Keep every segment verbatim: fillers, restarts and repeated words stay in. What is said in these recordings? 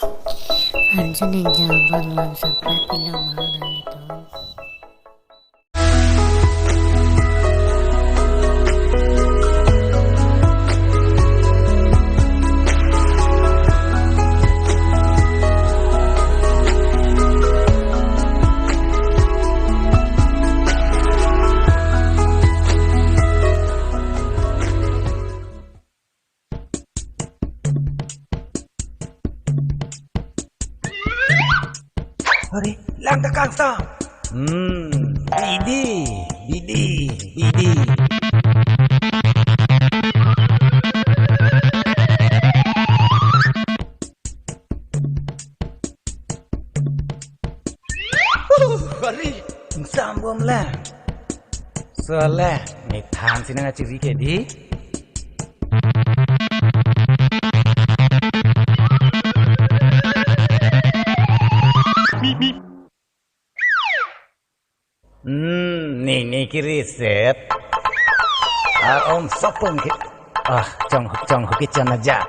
Anjo neng jaban lang sapra pilo ma nanglitum. Are, lang ta kangsam. Hmm, bidi, bidi, bidi. Uh, are, ingsam bom le. Sole, methang si nangkachiri ke dei. Hmm, nini ke reset. Ar om sopung ke. Ah, chonghuk chonghuk ke chana ja.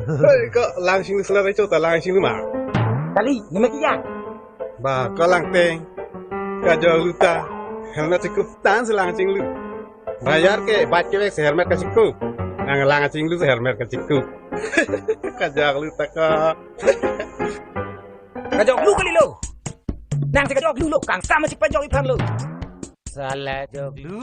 Hei, kok lang chinglu sela recho ta lang chinglu ma. Kali, nime kiya. Ba, kok lang teng. Kajok lu ta. Helmet chingkup tan si lang chinglu. Bayar ke, bat ke bek si helmet kachingkup. Nang lang chinglu si helmet kachingkup. Kajok lu ta kok. Kajok lu kali lo. Nang si kajok lu lo. Kangsam si pajok iphan lo. Sala jok lu.